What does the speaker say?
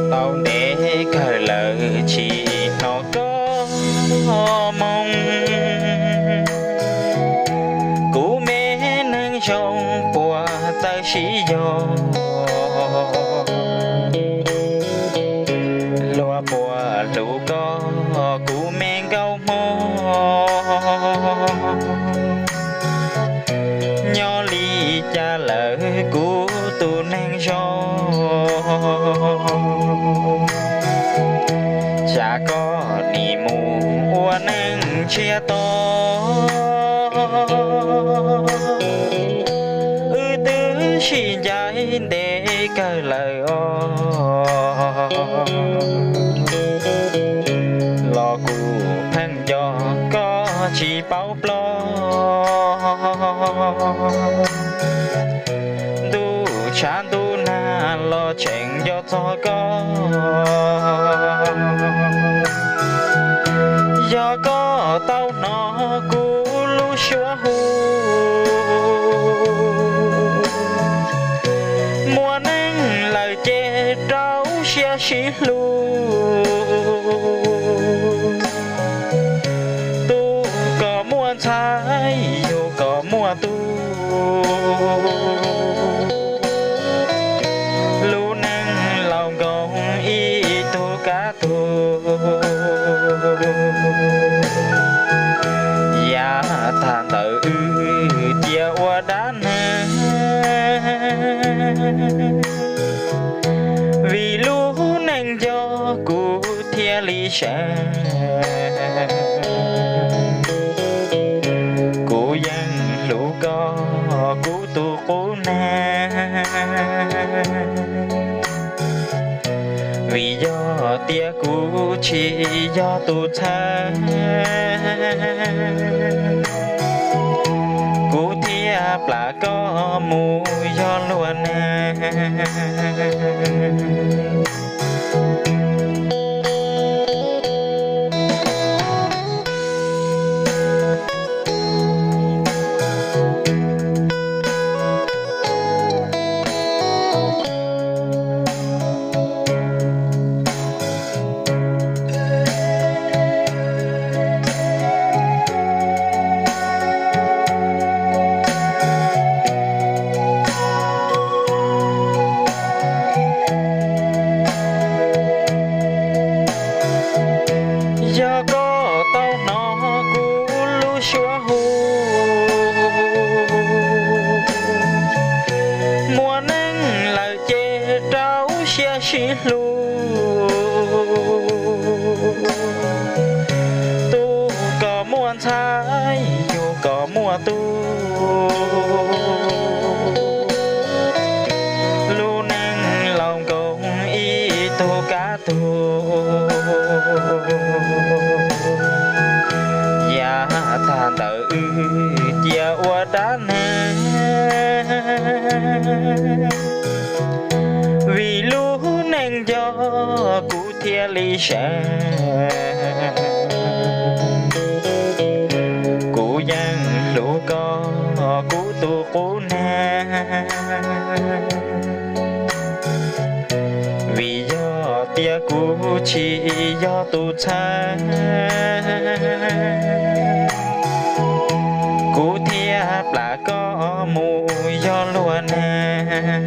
Tau ntev kawg lawm tsis hnov koj moo, kuv me neeg zoo puas txawj sib yog, luag puas hlub koj kuv me nkauj hmoob. Nyob li cas lawm kuv tus neeg zoo, tsam koj nim mus ua neej ntsiag to. Wb twb sib ncaim ntev kawg lawm os, los kuv pheej nco koj tsis paub ploj. Ntuj tshav ntuj nag los tseem nco txog koj. Yog koj tau hnov kuv lub suab hu, muaj neeg lawm ces rau siab sib hlub. Tus koj muaj ntxhais, yus koj muaj tub, lub neej laus nkoos ib tug kab tug. Yav tag ntawd wb cia ua dab neeg, vim lub neej nco kuv thiaj li seev. Kuv yeej hlub koj kuv tus qub neeg, vim yog tias kuv tsis yog tus txhawb, kuv thiaj plam koj mus yog luag neeg. Yog koj tau hnov kuv lub suab hu, muaj neeg lawm ces rau siab sib hlub. Tus koj muaj ntxhais, yus koj muaj tub, lub neej laus nkoos ib tug kab tug. Yav tag ntawd wb cia ua dab neeg, vim lub neej nco kuv thiaj li seev. Kuv yeej hlub koj kuv tus qub neeg, vim yog tias kuv tsis yog tus txhawb, kuv thiaj plam koj mus yog luag neeg.